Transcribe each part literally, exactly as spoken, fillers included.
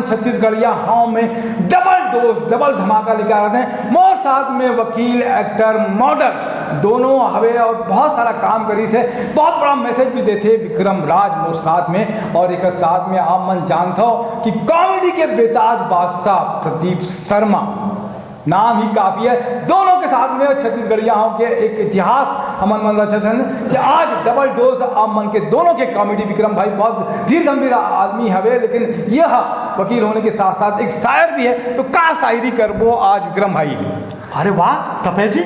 छत्तीसगढ़िया हँव में double dose, double धमाका लेके आ रहे हैं। मोर साथ में वकील, एक्टर, मॉडल दोनों हवे और बहुत सारा काम करिस हे। बहुत बड़ा मैसेज भी देथे विक्रम राज मोर साथ में। और एक साथ में आप मन जानत हो कि कॉमेडी के बेताज बादशाह प्रदीप शर्मा, नाम ही काफी है। दोनों के साथ में छत्तीसगढ़िया हँव के एक इतिहास हमन मन रचत हन कि आज डबल डोज आप मन के दोनों के कॉमेडी। विक्रम भाई बहुत धीर गंभीर आदमी हवे, लेकिन यह वकील होने के साथ साथ एक शायर भी है। तो का शायरी करबो आज विक्रम भाई? अरे वाह तपेश जी,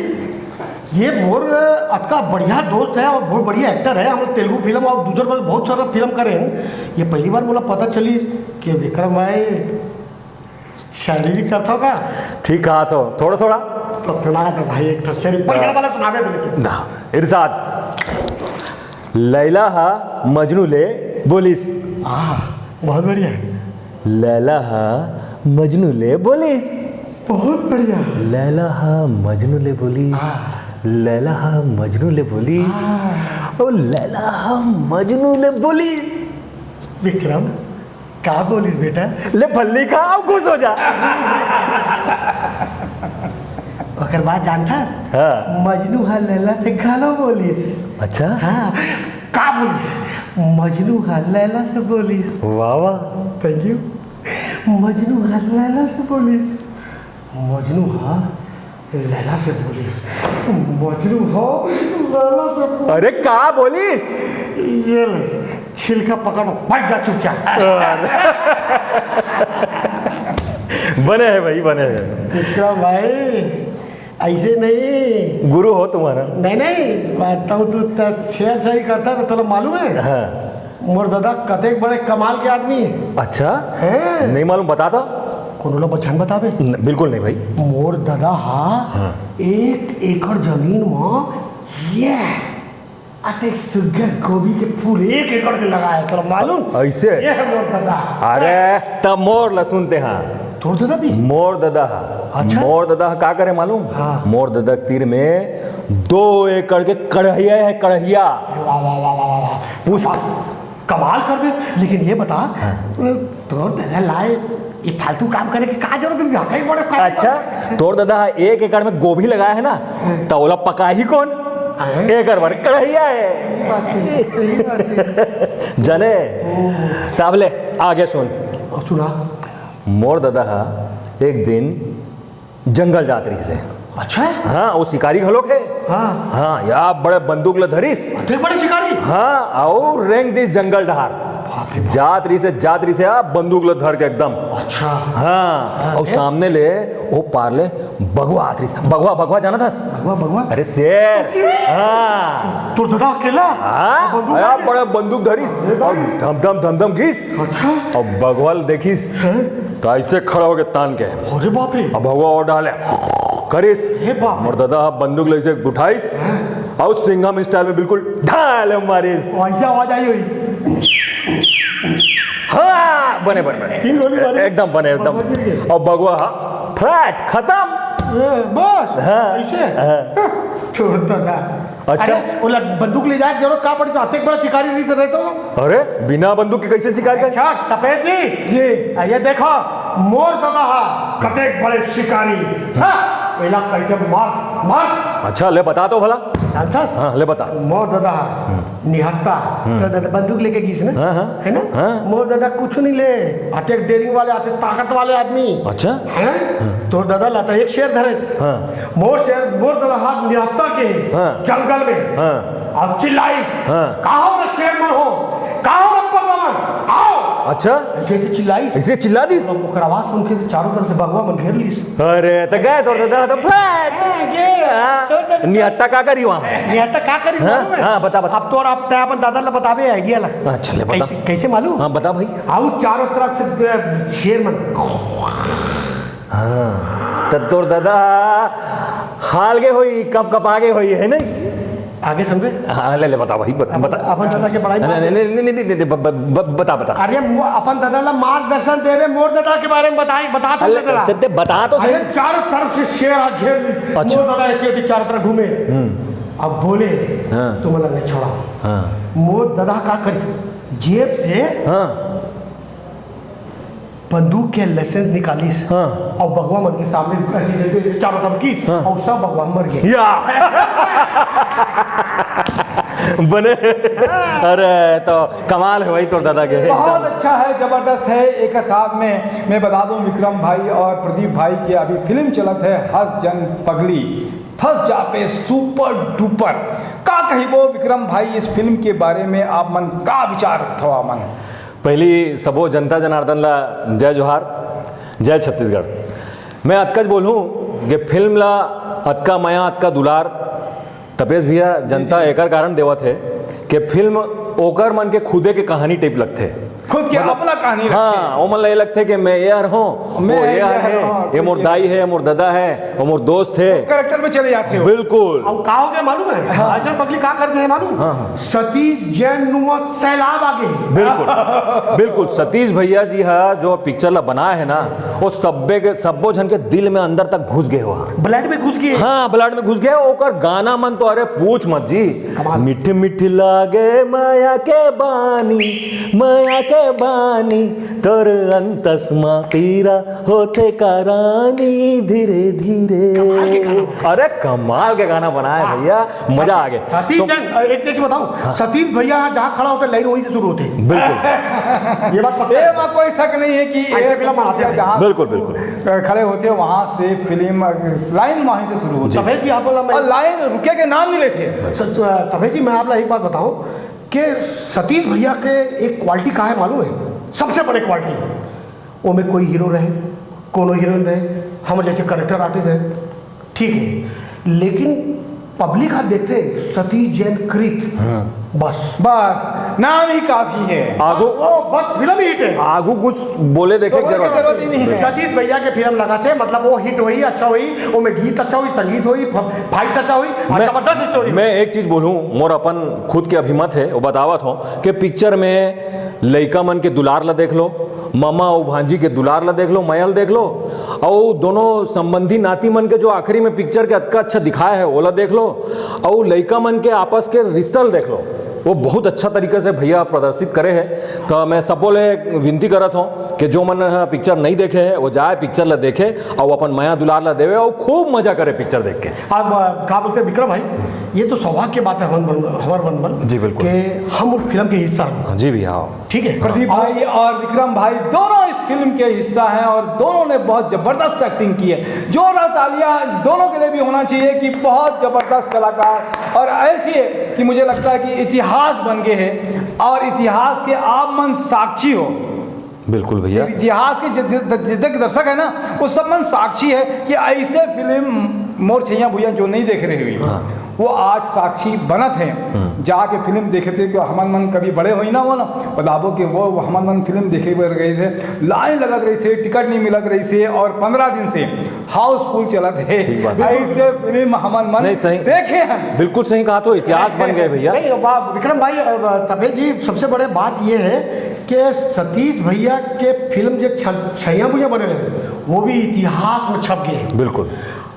ये मोर अतका बढ़िया दोस्त है और बहुत बढ़िया एक्टर है। हम लोग तेलुगु फिल्म और दूसर पर बहुत सारा फिल्म करे हैं। ये पहली बार मोला पता चली कि विक्रम भाई शायरी भी करता होगा। ठीक कहा तो थोड़ा थोड़ा। तो सुना दो भाई, एक तो शायरी बढ़िया वाला सुनावे बोले। हाँ, इरशाद। लैला हा मजनू ले बोलिस। आह, बहुत बढ़िया। लैला हा मजनू ले बोलिस। बहुत बढ़िया। लैला हा मजनू ले बोलिस। हाँ। लैला हा मजनू ले बोलिस। हाँ। ओ लैला हा मजनू ले बोलिस। विक्रम, का बोलिस बेटा? ले फल्ली खा, अब खुश हो जा। ओकर बाद जानथस? हाँ। मजनू हा लैला से घलो बोलिस। अच्छा? हाँ। का बोलिस? मजनू हा लैला से बोलिस। वाह, वाह। Thank you। मजनू हा लैला से बोलिस। मजनू हा लैला से बोलिस। मजनू हा लैला से बोलिस। अरे, का बोलिस? ये ले, छिलका पकड़, फट जा चुपचाप। अरे। बने है भाई, बने है। विक्रम भाई, ऐसे नहीं। गुरु हो तुम्हारा। नहीं, नहीं, मैं तो, तू त-, शेर सही करता तो तोला मालूम है? हाँ। मोर दादा कतेक बड़े कमाल के आदमी है। अच्छा? हैं? नहीं मालूम, बता तो। कोनो ला बचन बताबे? न-, बिल्कुल नहीं भाई। मोर दादा हा हाँ। एक एकड़ जमीन म ये अतेक सुग्घर गोभी के फूल एक एकड़ के लगाए, तोला मालूम? ऐसे? ये है मोर दादा। अरे, तब मोर ला सुनते हाँ। तोर दादा भी? मोर दादा हा। अच्छा। मोर दादा हा का करे मालूम? हाँ। मोर दादा के तीर में दो एकड़ के कड़हिया है, कड़हिया। अरे वाह, वाह, वाह, वाह, वाह, वाह। पूछ। कमाल, कमाल कर दे। लेकिन ये बता, हाँ। अ, तोर दादा ला ये फालतू काम करे के का जरूरत है? हाथे बड़े काम अच्छा, कर। तोर दादा हा एक एकड़ में गोभी लगाया है ना, हाँ। तो ओला पकाही कौन? हाँ। एकर बर कड़हिया है। सही बात है, सही बात है। जाने, ओ। तब ले, आगे सुन। अब सुना। मोर दादा हा एक दिन जंगल जात रहिस हे। अच्छा? हाँ, वो शिकारी घलोक हे। हाँ। हाँ, या बड़े बंदूक ल धरिस। अतेक बड़े शिकारी? हाँ, अउ रेंग दिस जंगल डहार। बाप रे बाप। जात रहिस हे, जात रहिस हे, आ, बंदूक ल धर के एकदम। अच्छा। हाँ, हाँ, अउ फिर? सामने ले, वो पार ले, बघवा आत रहिस। बघवा, बघवा जानत हस? बघवा, बघवा? अरे शेर। अच्छा। हाँ। तोर दादा अकेला? हाँ, बंदूक अरे धरिस? बड़े बंदूक धरिस। अरे अउ भाई। धम धम धम धम गिस। अच्छा। अउ बघवा ल देखिस। हैं? त अइसे खड़ा होके तान के। अरे बाप रे। अब भगवा और डाले। करिस। हे बाप रे। मोर दादा बंदूक ले से उठाइस। हाँ। अउ सिंघम स्टाइल में बिल्कुल ढाल मारिस। वैसे आवाज आई हुई। हाँ, बने, बने, बने। तीन गोली मारी। एकदम बने, एकदम। बस गिर गए। अउ बघवा, हाँ, फ्लैट, खत्म। ए, बस? हाँ। ऐसे? हाँ। छोड़ दादा। अच्छा। अरे, ओला बंदूक ले जाए जरूरत का पड़ी, तो अतेक बड़ा शिकारी नहीं रहता ना। अरे, बिना बंदूक के कैसे शिकार कर? अच्छा, तपेश जी। जी। आ, ये देखो, मोर दादा हा, कतेक बड़े शिकारी। हाँ, एला कहते मर्द, मर्द। अच्छा, ले बता तो भला। जानथस? हाँ, ले बता। मोर दादा हा, हम्म। निहत्था, हम्म। तो दादा बंदूक लेके गिस ना? हाँ, हाँ। है ना? हाँ। मोर दादा कुछ नहीं ले, अतेक डेयरिंग वाले, अतेक ताकत वाले आदमी। अच्छा। हैं? हाँ। तोर दादा ला तो एक शेर धरेस। हाँ। मोर शेर, मोर दादा हा निहत्था के हाँ। जंगल में। हाँ। अउ चिल्लाइस, हाँ। "कहाँ हो रे शेर मन हो? कहाँ हो रे बघवा मन? आओ।" अच्छा। ऐसे, ऐसे चिल्लाइस। ऐसे चिल्ला दिस? अब ओकर आवाज सुन के तो चारों तरफ से बघवा मन घेर लिस। अरे, तो गए तोर दादा तो फ्लैट। हाँ, गए। हाँ। तो, तो, निहत्था का करी वहाँ? निहत्था का करी हाँ, मालूम है? हाँ, बता, बता। अब तोर, अब तैं अपन दादा ला बताबे आइडिया ला। अच्छा, ले बता। कैसे, कैसे मालूम? हाँ, बता भाई। अउ चारों तरफ से, अ, शेर मन। हाँ, त तोर दादा हाल गे होई, कप कपा गे होई, है नहीं? आगे सुनबे? हाँ, ले, ले, बता भाई, बत-, अपन, बता। अपन दादा के बड़ाई नहीं, मार नहीं, दे। नहीं, नहीं, नहीं, नहीं, ब-, ब-, ब-, बता, बता। अरे, मो-, अपन दादा ला मार्गदर्शन देवे, मोर दादा के बारे में बताई, बता तो अरे, दे दादा। ते, ते बता तो सही। अरे, चारों तरफ से शेर आ घेर ली। अच्छा। मोर दादा ऐसे, ऐसे चारों तरफ घूमे। हम्म। अब बोले, हाँ। तुम लोग ने छोड़ा। हाँ। मोर दादा का कर जेब से हाँ। बंदूक के लाइसेंस निकालिस। हाँ। और बघवा मन के सामने ऐसे जैसे चारों तरफ किस, हाँ। और सब बघवा मर गए। या बने। अरे, तो कमाल है भाई तोर दादा के। बहुत अच्छा है, जबरदस्त है। एक साथ में मैं बता दूं, विक्रम भाई और प्रदीप भाई के अभी फिल्म चलत है हंस जन पगली, फंस जा पे सुपर डुपर। का कहिबो विक्रम भाई, इस फिल्म के बारे में आप मन का विचार रखत हो? आप मन पहली सबो जनता जनार्दन ला जय जोहार, जय छत्तीसगढ़। मैं अतकच बोलूँ कि फिल्म ला अतका मया, अतका दुलार तपेश भैया, जनता एकर कारण देवत है कि फिल्म ओकर मन के खुदे के कहानी टाइप लगथे। खुद के अपना कहानी रखे। हाँ, ओमन ला ये लगथे कि मैं ये हर हूँ, मैं वो ये ये हर हर है, हूँ, ये मोर ये दाई है, मोर दादा है, वो मोर दोस्त है। कैरेक्टर में चले जाते हो। बिल्कुल। और का हो गया मालूम है? हंस जन पगली का करते हैं मालूम? हाँ, हाँ। सतीश जैन नुमा सैलाब आ गए। बिल्कुल, बिल्कुल। सतीश भैया जी हा जो पिक्चर ला बनाए है ना, वो सब्बे के सब्बो झन के दिल में अंदर तक घुस गए हुआ। ब्लड में घुस गए। हाँ, ब्लड में घुस गए। ओकर गाना मन तो अरे पूछ मत जी। कमाल। मिठ मिठ लागे माया के बानी, माया के बानी, तोर अंतस मा पीरा होथे का रानी धीरे धीरे। कमाल के गाना। अरे कमाल के गाना बनाए भैया, मजा आ गया। सतीश तो जैन, एक चीज बताऊं, सतीश भैया जहाँ खड़ा होते लाइन वहीं से शुरू होती। बिल्कुल। ये बात पक्का ए है। मा कोई शक नहीं है कि ऐसे एक फिल्म बनाते हैं। जहाँ बिल्कुल, बिल्कुल। खड़े होते हैं, वहाँ से फिल्म लाइन वहीं से शुरू होती है। तभे जी आप बोला मैं और लाइन रुके के नाम नहीं लेते। सच, तभे जी मैं आप ला एक बात बताऊं कि सतीश भैया के एक क्वालिटी का है मालूम है? सबसे बड़े क्वालिटी, वो में कोई हीरो रहे, कोनो हीरोइन रहे, हम जैसे करेक्टर आर्टिस्ट है, ठीक है, लेकिन पब्लिक हाथ देखते सतीश जैन कृत, बस। बस नाम ही काफी है। आगू वो बस फिल्म हिट है। आगू कुछ बोले देखे बोले जरूरत के जरूरत ही नहीं है। सतीश भैया के फिल्म लगाते, मतलब वो हिट हुई, अच्छा हुई, वो में गीत अच्छा हुई, संगीत हुई, फ-, फाइट अच्छा हुई, और मैं, जबरदस्त स्टोरी। मैं एक चीज बोलूं, मोर अपन खुद के अभिमत है, वो बतावत हो कि पिक्चर में लइका मन के दुलार ला देख लो, मामा अउ भांजी के दुलार ला देख लो, मयल देख लो, अउ दोनों संबंधी नाती मन के जो आखिरी में पिक्चर के अतका अच्छा दिखाया है, ओला देख लो, अउ लइका मन के आपस के रिश्ता ला देख लो। वो बहुत अच्छा तरीके से भैया प्रदर्शित करे है। तो मैं सबो ले विनती करत हूँ कि जो मन ह पिक्चर नहीं देखे है, वो जाए पिक्चर ला देखे और अपन मया दुलार ला देवे और खूब मजा करे पिक्चर देख के। अब अ, का बोलते हैं विक्रम भाई, ये तो सौभाग्य की बात है हमारे मन, हमारे मन में जी, बिल्कुल। कि हम उस फिल्म के हिस्सा हैं। हाँ जी भैया, हाँ। ठीक है, प्रदीप भाई और विक्रम भाई दोनों इस फिल्म के हिस्सा हैं और दोनों ने बहुत जबरदस्त एक्टिंग की है। जोरदार तालियां दोनों के लिए भी होना चाहिए कि बहुत जबरदस्त कलाकार, और ऐसे कि मुझे लगता है कि इतिहास बन गए हैं और इतिहास के आप मन साक्षी हो। बिल्कुल भैया। इतिहास के जित- जित- जितने के दर्शक है ना, वो सब मन साक्षी है कि ऐसे फिल्म मोर छैया भुइया जो नहीं देख रहे हुई, वो आज साक्षी बनत है। जाके फिल्म देखे थे कि हमन मन कभी बड़े होई ना हो ना, बताबो कि वो हमन मन फिल्म देखे बर गए थे, लाइन लगत रही से, टिकट नहीं मिलत रही से, और पंद्रह दिन से हाउसफुल चलत है। ठीक बात है। ऐसे फिल्म हमन मन नहीं, सही। देखे हैं। बिल्कुल सही कहा, तो इतिहास बन गए भैया। नहीं, वाह, विक्रम भाई, अ, तपेश जी, सबसे बड़े बात ये है कि सतीश भैया के फिल्म जो छ-, छैया भुइया बने रहे, वो भी इतिहास में छप गए। बिल्कुल।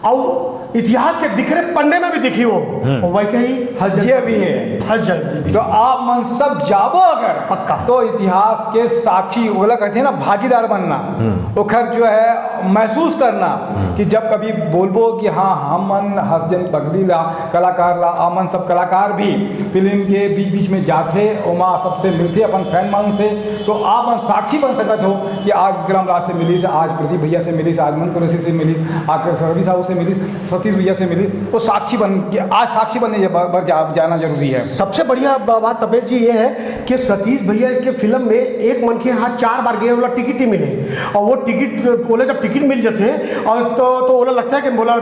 और इतिहास के बिखरे पन्ने में भी दिखी वो, वो वैसे ही हर जगह ये भी है। हर जगह दिखी। तो आप मन सब जाबो अगर पक्का। तो इतिहास के साक्षी, ओला कहते हैं ना, भागीदार बनना, ओखर जो है महसूस करना कि जब कभी बोलबो कि हाँ, हम मन हंस जन पगली ला कलाकार ला, आप मन सब कलाकार भी फिल्म के बीच बीच में जाथे, ओमा सबसे मिलथे अपन फैन मन से, तो आप मन साक्षी बन सकत हो कि आज विक्रम राज से मिलिस, आज प्रदीप भैया से मिलिस, आज मन कुरैशी से मिलिस, आज रवि साहू से मिलिस, सतीश भैया से मिलिस, वो साक्षी बन के आज साक्षी बनने जा-, बर जा, जाना जरूरी है। सबसे बढ़िया ब-, बात तपेश जी ये है कि सतीश भैया के फिल्म में एक मनखे यहाँ चार बार गए, ओला टिकट ही मिले, और वो टिकट, बोले जब टिकट मिल जाते हैं और तो तो ओला लगता है कि बोला, अ,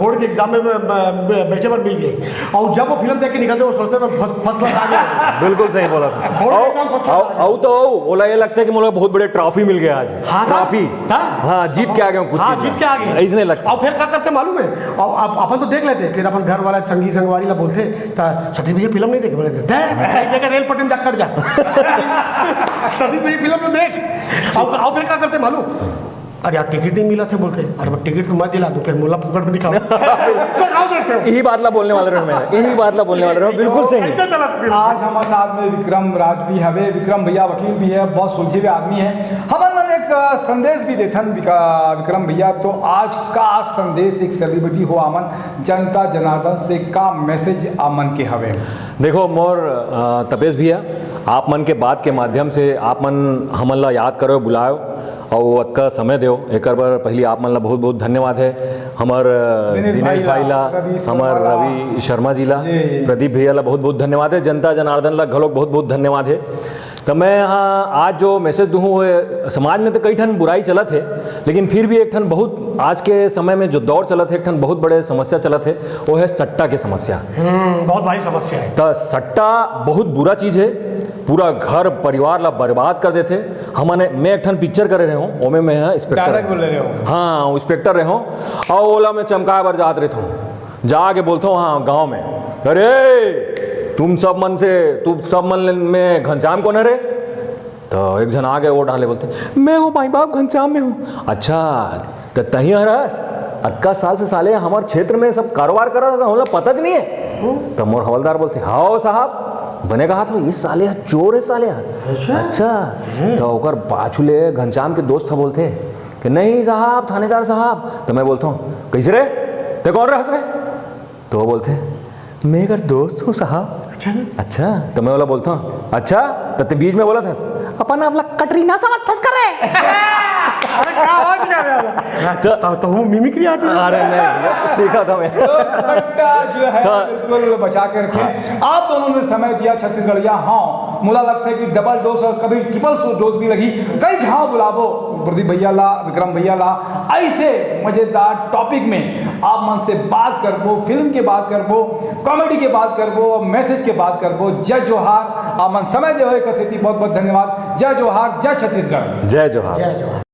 बोर्ड के एग्जाम में, अ, बैठे पर मिल गए, और जब वो फिल्म देख के निकलते हैं, वो सोचते हैं, "मैं फर्स्ट, फर्स्ट क्लास आ गया।" बिल्कुल सही बोला था। और आओ, एकदम फर्स्ट आओ, क्लास। आओ तो आओ, ओला ये लगता है कि मोला बहुत बड़े ट्रॉफी मिल गया आज। हाँ, था। ट्रॉफी। था। हाँ, जीत के आ गए कुछ हाँ, चीज जीत में। के आ गए। ऐसने लगता है। और फिर क्या करते मालूम है? और आप, अपन तो देख लेते हैं, फिर अपन घर वाला संगी संगवारी ला बोलते हैं, "ता सतीश भैया फिल्म नहीं देखे?" बोले, "दे, एक जगह रेल पटरी में जाकर जा।" सतीश भैया फिल्म तो देख। और, और फिर क्या करते मालूम? अरे यार, टिकट नहीं मिला थे बोलते, अरे वो टिकट तो मैं दिला दूं, फिर मोला फोकट में दिखाओ। तो का बोलते हो? यही बात ला बोलने वाला रहा मैं, यही बात ला बोलने वाला रहा, बिल्कुल सही। कैसे चला था फिर? आज हमारे साथ में विक्रम राज भी हवे। विक्रम भैया वकील भी है, बहुत सुलझे हुए आदमी है। हमन मन एक, अ, संदेश भी देथन विका-, विक्रम भैया, तो आज का संदेश एक सेलिब्रिटी हो हमन जनता जनार्दन से का मैसेज आप मन के हवे? देखो मोर, अ, तपेश भैया, आप मन के बात के माध्यम से आप मन हमन ला याद करो, बुलायो, अउ अतका समय देव, एकर बर पहिली आप मन ला बहुत-बहुत धन्यवाद है। हमर, अ, दिनेश दिनेश भाई ला, भाई ला, रवि शर्मा हमर ला। रवि शर्मा जी ला, जी। प्रदीप भैया ला बहुत-बहुत धन्यवाद है। जनता जनार्दन ला घलोक बहुत-बहुत धन्यवाद है। त मैं, हाँ, आज जो मैसेज दूँ, वो है, समाज में तो कई ठन बुराई चलत है, लेकिन फिर भी एक ठन बहुत, आज के समय में जो दौर चलत है, एक ठन बहुत बड़े समस्या चलत है, वो है सट्टा के समस्या। हम्म, बहुत भारी समस्या है। त सट्टा बहुत बुरा चीज है, पूरा घर परिवार ला बर्बाद कर देथे। हमने, मैं एक ठन पिक्चर करे रहे हूँ, ओमे मैं इंस्पेक्टर डायरेक्ट बोले रहे हो। हाँ, इंस्पेक्टर रहे हूँ, अउ ओला मैं चमकाए बर जात रहता हूँ, जाके बोलता हूँ, हाँ, गाँव में, "अरे, तुम सब मन से, तुम सब मन में घनश्याम कौन है रे?" तो एक झन आगे वो डाले बोलते, "मैं हूँ भाई बाप, घनश्याम मैं हूँ।" "अच्छा, त तही हरस? अतका साल से साले हमर क्षेत्र में सब कारोबार करत हस, हमला पता च नहीं है।" तो मोर हवलदार बोलते, "हाओ साहब, बने कहा था, ये साले ह चोर है साले ह।" अच्छा। अच्छा। तो ओकर पाछू ले घनश्याम के दोस्त ह बोलते कि, "नहीं साहब, थानेदार साहब।" तो मैं बोलता हूँ, "कैसे रे? ते कौन रहस रे?" तो वो बोलते हैं, "मैं एकर दोस्त हूँ साहब।" अच्छा। अच्छा, तो मैं वाला बोलता हूँ, "अच्छा, तो ते बीच में बोला था, अपन आप लोग कटरीना समझ था करे।" अरे, क्या बात कर रहे हो? तो तो, तो वो मिमिक्री आती है। अरे नहीं, सीखा था मैं। तो सट्टा जो है, तो बिल्कुल बचा के रखें। हाँ। आप दोनों ने समय दिया छत्तीसगढ़िया, हाँ, मुला लगता है कि डबल डोज और कभी ट्रिपल डोज भी लगी। कई घाव बुलाबो प्रदीप भैया ला, विक्रम भैया ला, ऐसे मजेदार टॉपिक में आप मन से बात करबो, फिल्म के बात करबो, कॉमेडी के बात करबो, मैसेज के बात करबो। जय जोहार। आप मन समय देवे के सेती बहुत बहुत धन्यवाद। जय जोहार, जय छत्तीसगढ़। जय जोहार। जय जोहार।